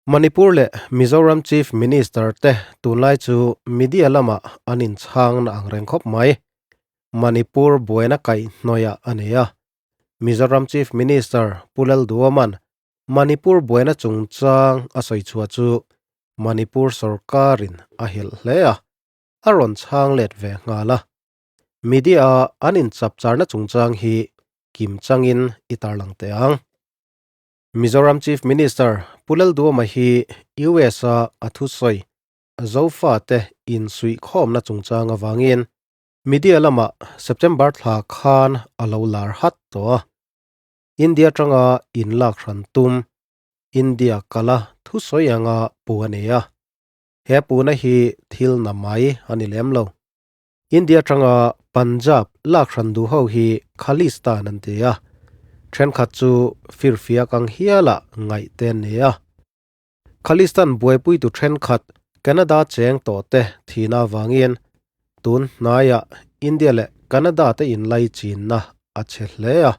Manipur leh Mizoram Chief Minister te tunlai chu media lamah an inchhang na ang reng khawp mai. Manipur buaina kaihhnawih a nei a. Mizoram Chief Minister Pu Lalduaman Manipur buaina chungchang a sawi chhuah chu Manipur sorkarin a helh hle a, a rawn chhang let ve nghal a. Media-a an inchapcharna chungchang hi kim changin i tarlang teh ang. Mizoram Chief Minister Pu Lalduama hi US-a a thusawi Zofate insuihkhawmna chungchang avangin media lamah September thla khan a lo lar hat tawh a. India atanga inlak hran tum India kala thusawi anga pu a nei a. He puna hi thil na mai a ni lem lo. India atanga Punjab lak hran duh ho hi Khalistan an ti a, thenkhat chu firfiak ang hiala ngaih te an ni a. Khalistan buaipuitu thenkhat Canada cheng tawh te thihna avangin tun hnaiah India leh Canada te inlai chinna a chhe hle a.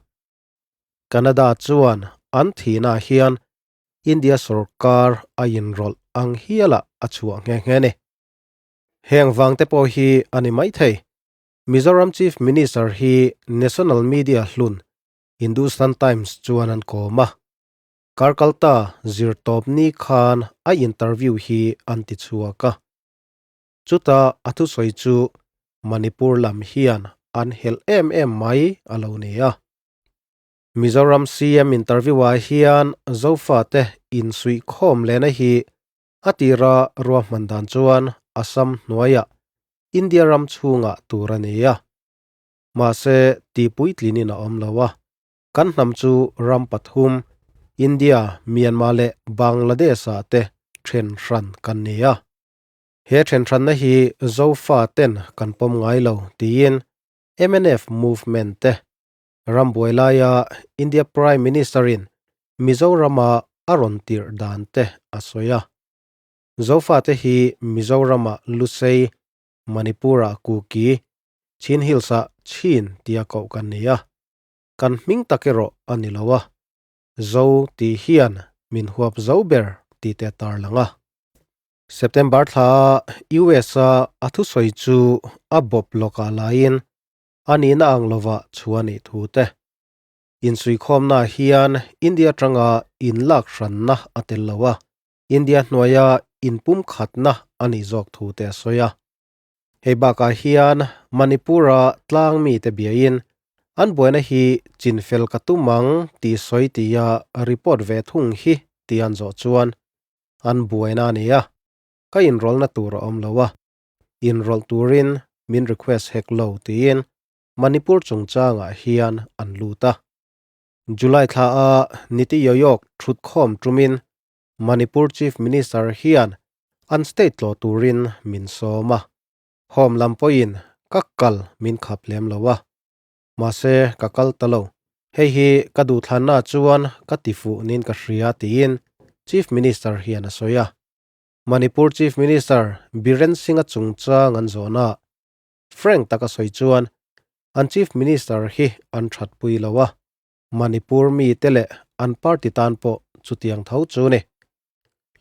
Canada chuan an thihnaah hian India sorkar a inrawlh ang hiala a chhuah nghe nghe a ni. Heng vang te pawh hi a ni maithei. Mizoram Chief Minister hi National Media hlun Hindustan Times chuan an kawm a. Karkalta zirtawp ni khan a interview hi an ti chhuak a. Chuta a thusawi chu Manipur lam hian an helh em em mai a lo ni a. Mizoram CM interview-ah hian Zofate insuihkhawm lehna hi A tira ruahman dan chuan Assam hnuaiah India ram chhungah tur a ni a. Mahse, tihpuitlinin a awm lo a. Kan hnam chu ram pathum, India, Myanmar leh Bangladesh-ah te then hran kan ni a. He then hranna hi Zofa ten kan pawm ngai lo tiin mnf movement te rambuai laia India Prime Minister-in Mizorama a rawn tirh dan te a sawi a. Zofate hi Mizorama Lusei, Manipur-ah Kuki, Chin Hills-ah Chin tia koh kan ni a. Kan hming tak erawh a ni lo a. Zo tih hian min huap zo ber tih te a tarlang a. September thla a US-a a thusawi chu a bawp lawkah laiin a nihna ang lovah chhuah a nih thu te. Insuikhawmnaah hian India atanga inlak hranna a tel lo a, India hnuaia inpumkhatna a nih zawk thu te a sawi a. Hei bakah hian Manipur-a tlang mite biain an buaina hi chinfel ka tum ang tih sawi tia report ve thung hi tih an zawh chuan an buaina a ni a, ka inrawlna tur a awm lo a. inrawlh turin min request hek lo tiin Manipur chungchangah hian an lut a. July thla a Niti Yoyok thutkhawm tumin Manipur Chief Minister hian an state tlawh turin min sawm a, home lam pawhin ka kal min khap lem lo a, mahse ka kal ta lo. Hei hi ka duhthlanna chuan ka tifuh niin ka hria tiin Chief Minister hian a sawi a. Manipur Chief Minister Biren Singh-a chungchang an zawhna frank taka sawi chuan an Chief Minister hi an thatpui lo a, Manipur mite leh an party tan pawh chutiang tho chu ni.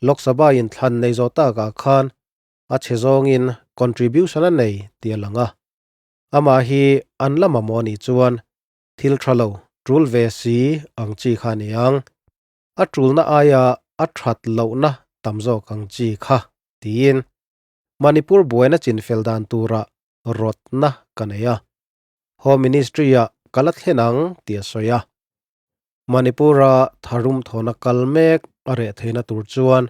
Lok Sabha in thlan nei zawh takah khan a chhe zawngin contribution a nei tih a lang a, amah hi an la mamawh anih chuan thil tha lo tul ve si ang chi kha a ni ang. A tulna aia a that lohna tam zawk ang chi kha, tiin Manipur buaina chinfel dan tura rawtna ka nei a, Home Ministry-ah ka la thlen ang tih a sawi a. Manipur-a tharum thawhna kal mek a reh theihna tur chuan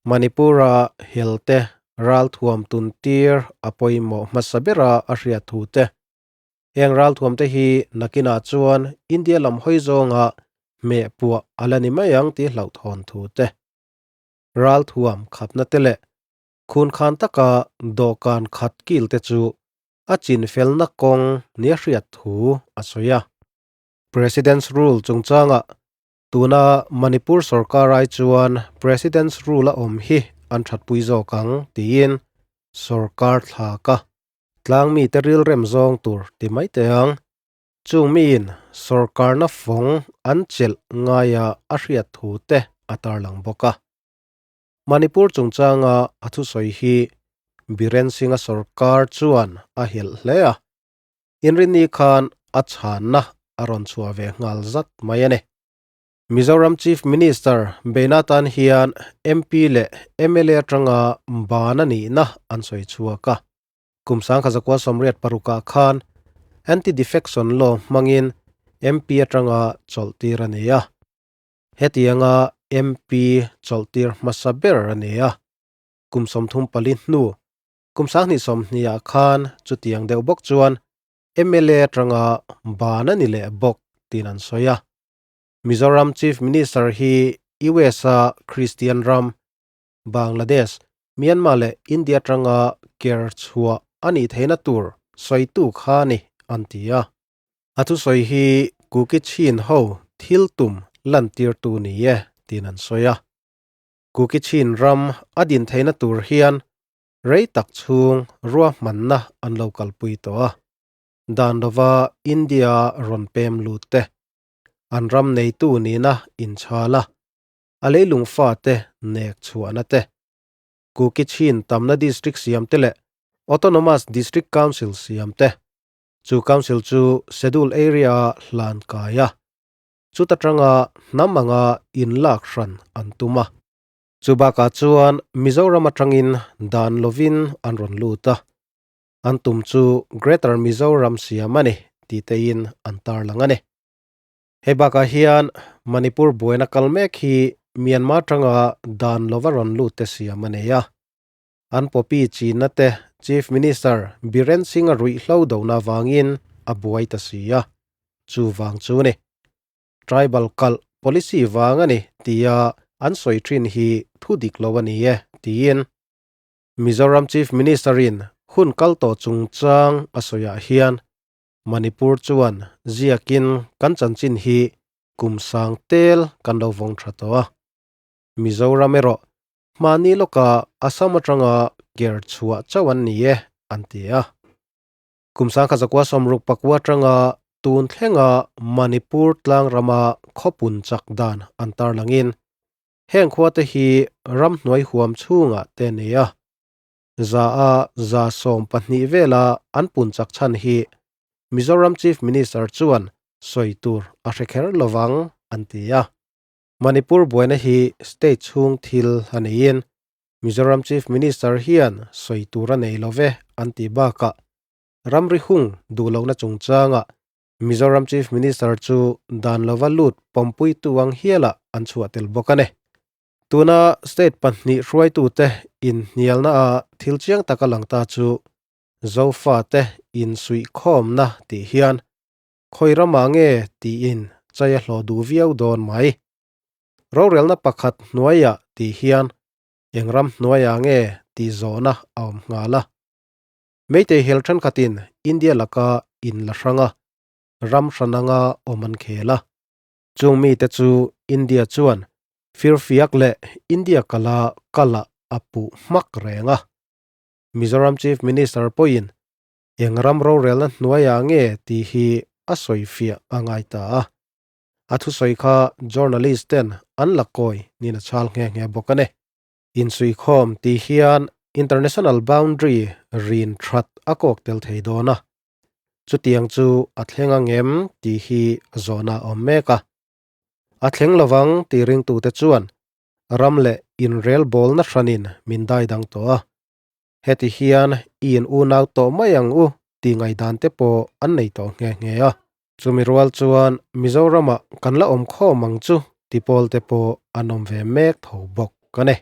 Manipur-a helte ralthuam tuntir a pawimawh hmasa bera a hriat thu te Heng ralthuamte hi nakinah chuan India lam hawi zawnga hmeh puah a la ni mai ang tih hlauhthawn thu te, ralthuam khapna te leh khunkhan taka dawhkan khat kil te chu a chinfelna kawng nia hriat thu a sawi a. President's Rule chungchangah tuna Manipur sorkar ai chuan President's Rule a awm hi an thatpui zawk ang tiin sorkar thlak a. Tlang mite rilrem zawng tur ti mai teh ang. Chung miin sawrkarna fawng an chelh ngaia a hriat thu te a tarlang bawk a. Manipur chungchanga a thusawi hi Biren Singh-a sorkar chuan a helh hle a, Inrinni khan a chhanna a rawn chhuah ve nghal zat mai a ni. Mizoram Chief Minister Beina tan hian MP leh mla atanga ban a nihna an sawi chhuak a. Kum 1986 ah khan Anti-Defection Law hmangin MP atanga chawlhtir a ni a. Hetianga MP chawlhtir hmasa ber a ni a. Kum 34 hnu kum 2020 ah khan chutiang deuh bawk chuan mla atanga ban a ni leh bawk tiin an sawi a. Mizoram Chief Minister hi US-a Kristian ram, Bangladesh, Myanmar leh India atanga ker chhuah a nih theihna tur sawitu kha a ni, an ti a. A thusawi hi Kuki Chin ho thil tum lantirtu ni e, tiin an sawi a. Kuki Chin ram a din theihna tur hian rei tak chhung ruahmanna an lo kalpui tawh a. Dan lova India rawn pem lut te, an ram neitu nihna inchhal a, a leilung fate nek chhuahna te, Kuki Chin tamna district siam te leh Autonomous District Council siam te, chu council chu Schedule Area-a hlan kai a, chuta tanga hnam anga inlak hran an tum a. Chu bakah chuan Mizoram atangin dan lovin an rawn lut a, An tum chu Greater Mizoram siam a ni tih tein an tarlang a ni. Hei bakah hian Manipur buaina kal mek hi Myanmar tanga dan lova rawn lut te siam a nei a. An poppy chinna te Chief Minister Biren Singh-a ruihhlo dona vangin a buai ta si a, chuvang chu ni. Tribal kalh policy vang a ni tia an sawi thin hi thu dik lo a ni e tiin Mizoram Chief Minister-in hun kal tawh chungchang a sawiah hian Manipur chuan ziakin kan chanchin hi kum sang tel kan lo vawng tha tawh a. Mizoram erawh hmahni lawka Assam atanga ker chhuah chauh an ni e, an ti a. Kum 1969 atanga tun thlenga Manipur tlangrama khawpun chak dan an tarlangin Heng khuate hi ramhnuai huam chhungah te nei a, za a 12% vela an pun chak chhan hi Mizoram Chief Minister chuan sawi tur a hre kher lovang an ti a. Manipur buaina hi state chhung thil a neiin Mizoram Chief Minister hian sawi tur a nei love an ti bakah ramri hung duh lohna chungchangah Mizoram Chief Minister chu dan lova lut pawmpuitu ang hialah an chhuah tel bawk a ni. Tuna state pahnih hruaitute inhnialna a thil chiang taka lang ta chu Zofate insuihkhawmna tih hian khawi ramah nge tiin chai a hlawh duh viau dawn mai. Rorelna pakhat hnuaiah tih hian eng ram hnuaiah nge tih zawhna a awm nghal a. Meitei hel thenkhatin India laka in la hrang a, ram hran anga awm an khel a. Chung mite chu India chuan firfiak leh India kala kalah a puh hmak reng a. Mizoram Chief Minister pawhin eng ram rorelna hnuaiah nge tih hi a sawifiah a ngai ta a. A thusawi kha journalist ten an la kawi nin a chhal nghe nghe bawk a ni. Insuikhawm tih hian international boundary rin that a kawk tel thei dawn a, chutiang chu a thleng ang em tih hi zawhna a awm mek a. A thleng lovang tih ringtute chuan ram leh inrelbawlna hranin min dai dang tawh a, heti hian i in unau tawh mai ang u tih ngaihdan te pawh an nei tawh nghe nghe a. Chumi rual chuan Mizoramah kan la awm khawm ang chu ti pawl te pawh an awm ve mek tho bawk a ni.